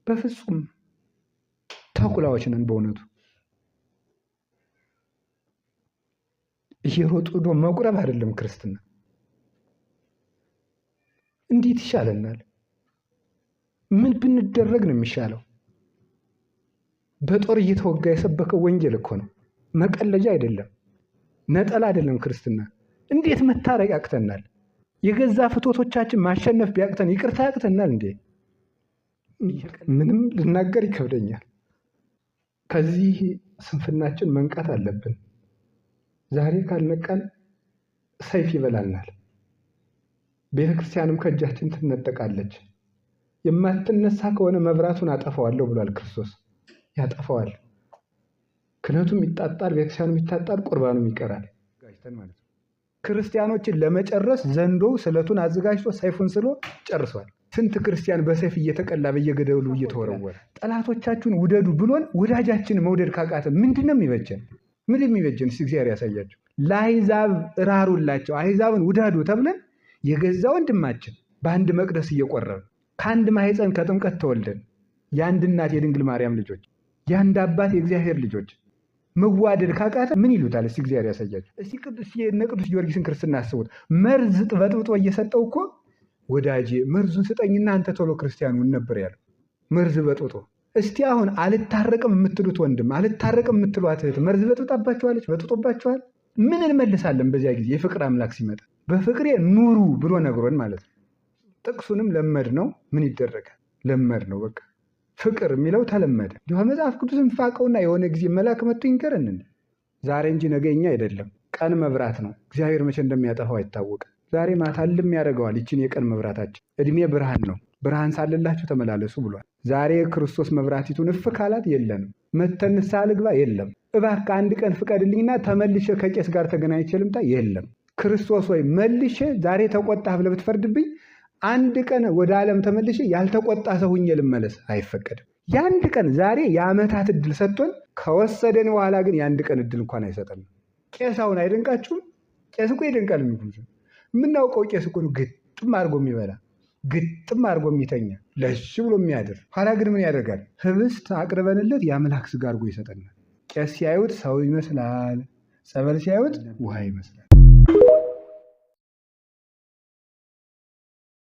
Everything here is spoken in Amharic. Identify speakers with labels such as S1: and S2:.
S1: በፍጹም ተኩላዎች ነን በእውነቱ። እየሮጡ ዶ መቁረብ አይደለም ክርስትና። እንዴት ይሻለናል? ምን ብንደረግ ነው የሚሻለው? በጦር እየተወጋ የሰበከው ወንጌል እኮ ነው፣ መቀለጃ አይደለም፣ ነጠላ አይደለም ክርስትና። እንዴት መታረቅ ያቅተናል? የገዛ ፍትወቶቻችን ማሸነፍ ቢያቅተን ይቅርታ ያቅተናል እንዴ? ምንም ልናገር ይከብደኛል። ከዚህ ስንፍናችን መንቃት አለብን። ዛሬ ካልነቃን ሰይፍ ይበላናል። ቤተ ክርስቲያንም ከእጃችን ትነጠቃለች። የማትነሳ ከሆነ መብራቱን አጠፋዋለሁ ብሏል ክርስቶስ። ያጠፋዋል። ክህነቱም ይጣጣል፣ ቤተክርስቲያኑም ይታጣል፣ ቁርባኑም ይቀራል። ክርስቲያኖችን ለመጨረስ ዘንዶ ስለቱን አዘጋጅቶ ሰይፉን ስሎ ጨርሷል። ስንት ክርስቲያን በሰይፍ እየተቀላ በየገደሉ እየተወረወረ። ጠላቶቻችሁን ውደዱ ብሎን ወዳጃችን መውደድ ካቃተ ምንድን ነው የሚበጀን? ምን የሚበጀን? እስኪ እግዚአብሔር ያሳያቸው። ለአሕዛብ እራሩላቸው፣ አሕዛብን ውደዱ ተብለን የገዛ ወንድማችን በአንድ መቅደስ እየቆረብን ከአንድ ማኅፀን ከጥምቀት ተወልደን የአንድ እናት የድንግል ማርያም ልጆች የአንድ አባት የእግዚአብሔር ልጆች መዋደድ ካቃተ ምን ይሉታል? እስኪ እግዚአብሔር ያሳያቸው። እስኪ ቅዱስ የእነ ቅዱስ ጊዮርጊስን ክርስትና አስቡት። መርዝ በጥብጦ እየሰጠው እኮ ወዳጄ መርዙን ስጠኝና አንተ ቶሎ ክርስቲያኑን ነበር ያለው። መርዝ በጥብጦ። እስቲ አሁን አልታረቅም የምትሉት ወንድም አልታረቅም የምትሏት እህት መርዝ በጥብጣባችኋለች፣ በጥጦባችኋል። ምን እንመልሳለን? በዚያ ጊዜ የፍቅር አምላክ ሲመጣ በፍቅሬ ኑሩ ብሎ ነግሮን ማለት ነው። ጥቅሱንም ለመድ ነው። ምን ይደረጋል? ለመድ ነው በቃ። ፍቅር የሚለው ተለመደ። እንዲሁ መጽሐፍ ቅዱስን ፋቀውና የሆነ ጊዜ መልአክ መጥቶ ይንገረን። ዛሬ እንጂ ነገ የኛ አይደለም። ቀን መብራት ነው። እግዚአብሔር መቼ እንደሚያጠፋው አይታወቅም። ዛሬ ማታ እልም ያደርገዋል ይችን የቀን መብራታችን። እድሜ ብርሃን ነው። ብርሃን ሳለላችሁ ተመላለሱ ብሏል። ዛሬ ክርስቶስ መብራቲቱን እፍ ካላት የለንም። መተን ንስሐ ልግባ የለም። እባክህ አንድ ቀን ፍቀድልኝና ተመልሼ ከቄስ ጋር ተገናኝቼ ልምጣ የለም። ክርስቶስ ወይ መልሼ ዛሬ ተቆጣህ ብለህ ብትፈርድብኝ አንድ ቀን ወደ ዓለም ተመልሼ ያልተቆጣ ሰው ሁኜ ልመለስ አይፈቀድም። የአንድ ቀን ዛሬ የዓመታት እድል ሰጥቶን ከወሰደን በኋላ ግን የአንድ ቀን እድል እንኳን አይሰጠንም። ቄስ አሁን አይደንቃችሁም? ቄስ እኮ ይደንቃል። የምናውቀው ቄስ እኮ ነው ግጥም አድርጎ የሚበላ ግጥም አድርጎ የሚተኛ ለሽ ብሎ የሚያድር። ኋላ ግን ምን ያደርጋል? ህብስት አቅርበንለት የአምላክ ስጋ አድርጎ ይሰጠናል። ቄስ ሲያዩት ሰው ይመስላል፣ ጸበል ሲያዩት ውሃ ይመስላል።